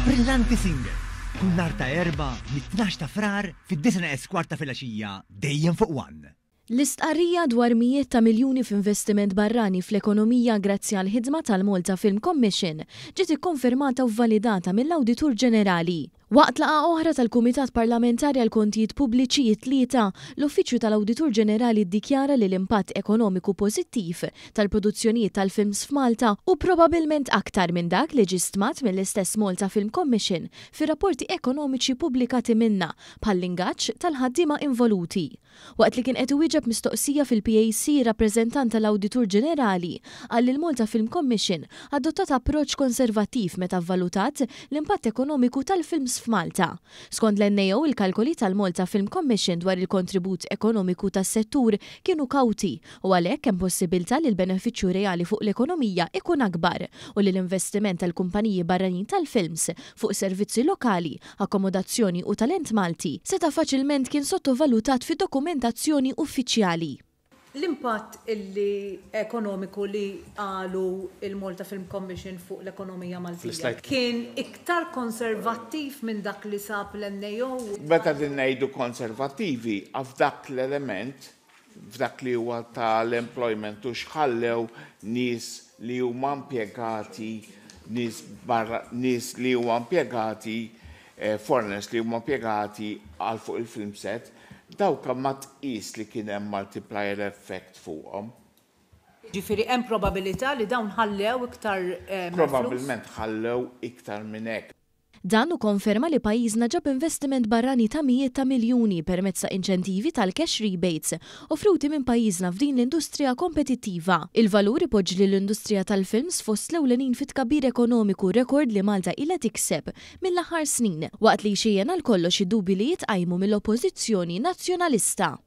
Brillanti Single, kull nhar ta' Erbgħa mit-12 ta' Frar fid-9:45 ta' filgħaxija dejjem fuq One. L-istqarrija dwar mijiet ta' miljuni f'investiment barrani fl-ekonomija grazzi għall-ħidma tal-Malta Film Commission ġiet ikkonfermata u vvalidata mill-Awditur Ġenerali. Waqt laqgħa oħra tal-Kumitat Parlamentari għall-Kontijiet Pubbliċi it-Tlieta, l-Uffiċċju tal-Awditur Ġenerali ddikjara li l-impatt ekonomiku pożittiv tal-produzzjonijiet tal-films f'Malta hu probabilment aktar minn dak li ġie stmat mill-istess Malta Film Commission fir-rapporti ekonomiċi pubblikati minnha bħall-ingaġġ tal-ħaddiema involuti. Waqt li kien qed iwieġeb mistoqsija fil-PAC, rappreżentant tal-Awditur Ġenerali qal li l-Malta Film Commission adottat approċċ konservattiv meta vvalutat l-impatt ekonomiku tal-films f'Malta. Skont l-NAO, il-kalkoli tal-Malta Film Commission dwar il-kontribut ekonomiku tas-settur kienu kawti u għalhekk hemm possibilità li l-benefiċċju reali fuq l-ekonomija ikun akbar u li l-investiment tal-kumpaniji barranin tal-films fuq servizzi lokali, akkomodazzjoni u talent Malti seta' faċilment kien sottovalutat fid-dokumentazzjoni uffiċjali. L-impatt illi ekonomiku li qalu il-Malta Film Commission fuq l-ekonomija Maltija kien iktar konservattiv minn dak li sab l-NAO? Meta din ngħidu konservattivi, f'dak l-element, f'dak li huwa tal-employment u x'ħallew nies li huma impjegati, nies barra, nies li huma impjegati, foreigners li huma impjegati għal fuq il-film set, dawk ma tqis li kien hemm multiplier effect fuqhom. Ġifieri hemm probabilità li dawn ħallew iktar flus? Probabilment ħallew iktar minn hekk. Dan hu konferma li pajjiżna ġab investiment barrani ta' mijiet ta' miljuni permezz ta' inċentivi tal-cash rebates offruti minn pajjiżna f'din l-industrija kompetittiva. Il-valur ipoġġi lill-industrija tal-films fost l-ewlenin fit-tkabbir ekonomiku rekord li Malta ilha tikseb mill-aħħar snin, waqt li jxejjen għal kollox id-dubji li jitqajmu mill-Oppożizzjoni Nazzjonalista.